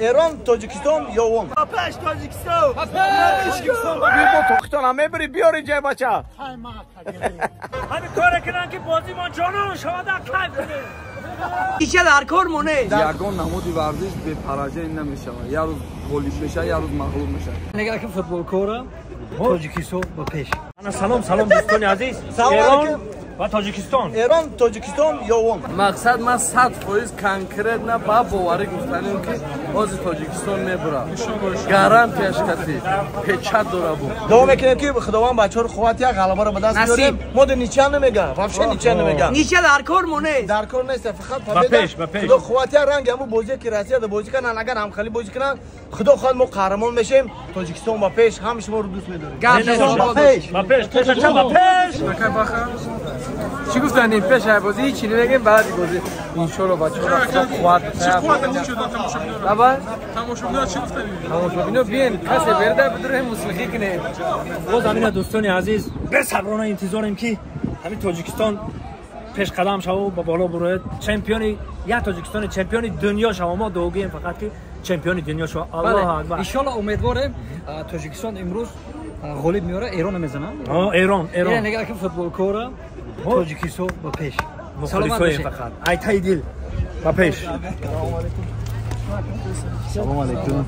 Эрон, Тоҷикистон ёвон. Ба пеш Тоҷикистон. Ба пеш Тоҷикистон. Бо тохтон ҳам мебари биёри ҷай бача. Ҳамин коре кунанд ки бозимон ҷонон шавад, кайф кунем. Ича дар кор моне. Ягон намуди варзиш бепараҷа намешавад. Як рӯз ғолиб мешавад, як рӯз мағлуб мешавад. Нигар ки футболкора Тоҷикистон ба пеш. Ана салом, салом дӯстони азиз. Эрон ва Тоҷикистон. Эрон, Тоҷикистон ёвон. Мақсад ман 100% конкретно ба боварӣ гуфтанем ки ҳозир Тоҷикистон мебурад. Гарантияш кати печат дора буд. Дуо мекунем ки Худованд бачаҳоро қувват як ғалабаро ба даст биёрем. Мо де нича намегам, вообще нича намегам. Нича дар кор моне. Дар кор нест, фақат победа. Худо қувват як ранг ҳамун бозие ки Россия да бозӣ карданд, агар ҳамхали бозӣ кунанд, Худо хоҳад мо қаҳрамон мешем. Тоҷикистон ба пеш, ҳам шуморо дӯст медорем. Ба пеш. Ба пеш, пеш, ба пеш. Чӣ гуфтанем пеш аз бозӣ ҳеҷ намегем, баъди бозӣ иншоалло бачаҳоро Худо қувват чӣ қувват шуд тамошобиноро? Аба тамошобино чӣ гуфтанем? Тамошобино биен касе берда бидурем мусиқӣ кунем. Боз ҳамина дӯстони азиз бесаброна интизорем ки ҳамин Тоҷикистон пешқадам шаву ба боло бурояд. Чемпиони як Тоҷикистони чемпиони дунё шава. Мо дуогӯем фақат ки чемпиони дунё шава. Аллоҳу акбар. Иншоалло умедворем Тоҷикистон имрӯз ғолиб меорад, Эронро мезанад. Эрон, Эрон. Нигар ки футболкора Тоҷикистон ба пеш. Мухлисоем фақат. Ай таи дил ба пеш. Салом алейкум.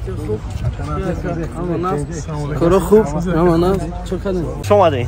Коро хуб? Ҳама чӣ кардем? Хуш омадед.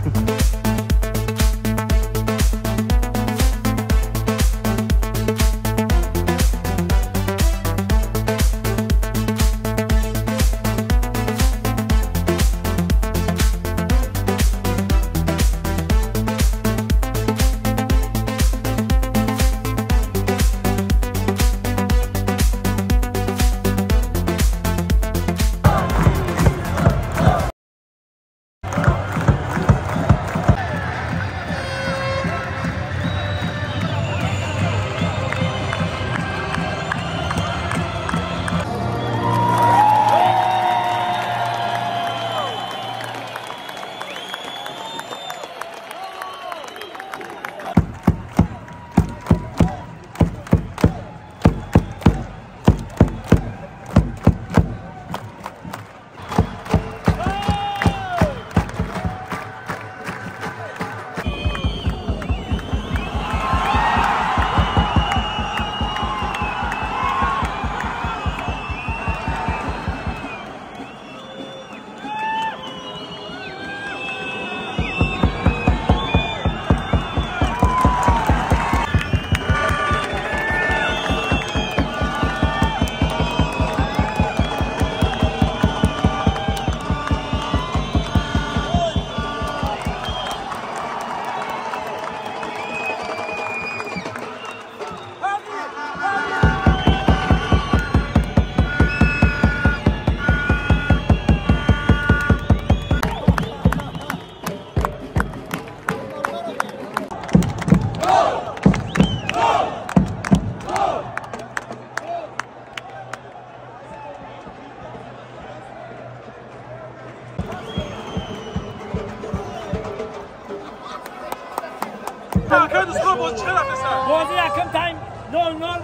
بازی یکم تایم 0-0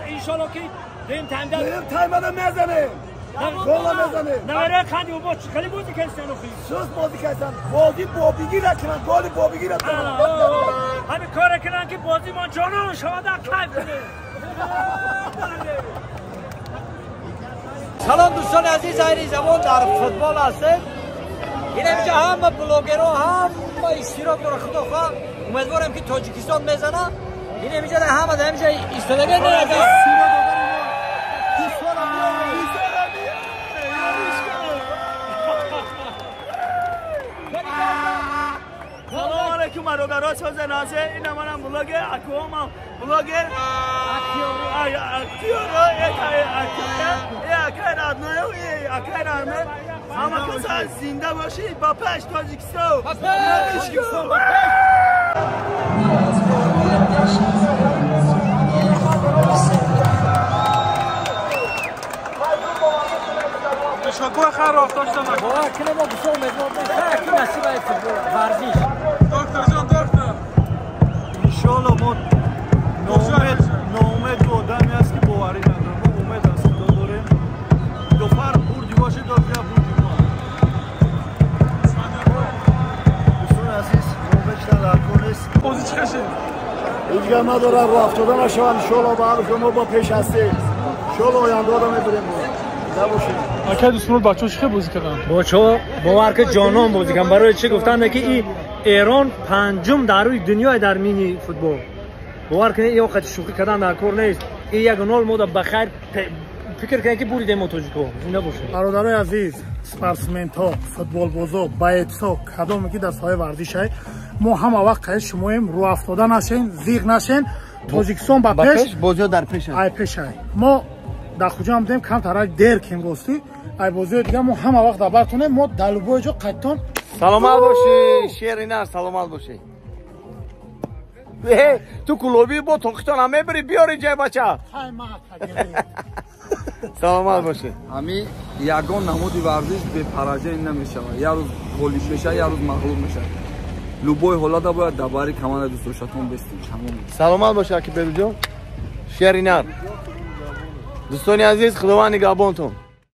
انشالله که دیم تایم دار دیم تایم منو میزنه گل میزنه نه خندی و باش خیلی بازی کردن اخی سوز بازی کردن بازی بابیگی نکنن گل بابیگی نکنن همین کار کنن که بازی ما جانون شما در کیف کنه. سلام دوستان عزیز، این زمان در فوتبال هستیم. این اینجا هم بلاگرها هم اشتراک داره. خدا خواه امیدوارم که تاجیکستان میزنه. این اینجا همه در اینجا ایستادگی نداره. سلام علیکم برادرها، ساز نازه این منم بلاگر اکوام بلاگر اکتیورا همه کسا زنده باشید. با پش تاجیکستان، با پش. تشکر خیر رفتاشتم. باور کنه ما بسیار امیدوار باشیم که نصیب فوتبال ورزش. دکتر جان دکتر انشالله ما ناامید آدمی است که باوری ندارم. ما امید از خدا داریم. دو гап надорад, роҳ афтода нашаванд. Иншоалло ба ҳар мо бо пеш ҳастем. Иншоалло ояндаро мебарем. Набошед. Акай дӯстмурод, бачаҳо чӣ хел бозӣ карданд? Бачаҳо бовар ки ҷонон бозӣ карданд. Барои чӣ гуфтанд ки и Эрон панҷум дар рӯи дунёи дар мини футбол. Бовар кунед, ё қати шӯхӣ кардан дар кор нест. И 1-0 мо ба хайр фикр кунед ки буридем мо тоҷикҳо. Зинда бошед. Бародарои азиз, спортсментҳо, футболбозо, баетсо, кадоме ки дар соҳаи варзишай, мо ҳама вақт қайд шумоем, рӯ афтода нашен, зиғ нашен. Тоҷикистон ба пеш, бозиҳо дар пеш. Ай пешай. Мо дар хуҷа будем, камтарак дер кем ростӣ. Ай бозиҳои дига мо ҳама вақт дар бартонем, мо дар любой ҷо қайдтон. Саломат бошӣ, шери нар, саломат бошӣ. Ту кулоби бо тоқитон ҳам мебарӣ, биёри ҷай бача. Саломат бошӣ. Ҳами ягон намуди варзиш бепаражаи намешавад. Як рӯз ғолиб мешавад, як рӯз мағлуб мешавад. Любой ҳолата бояд дар бари команда дӯстдоштатон бестем. Тамом. Саломат бошӣ, аки Беруҷон. Шери нар. Дӯстони азиз, Худованд нигаҳбонтон.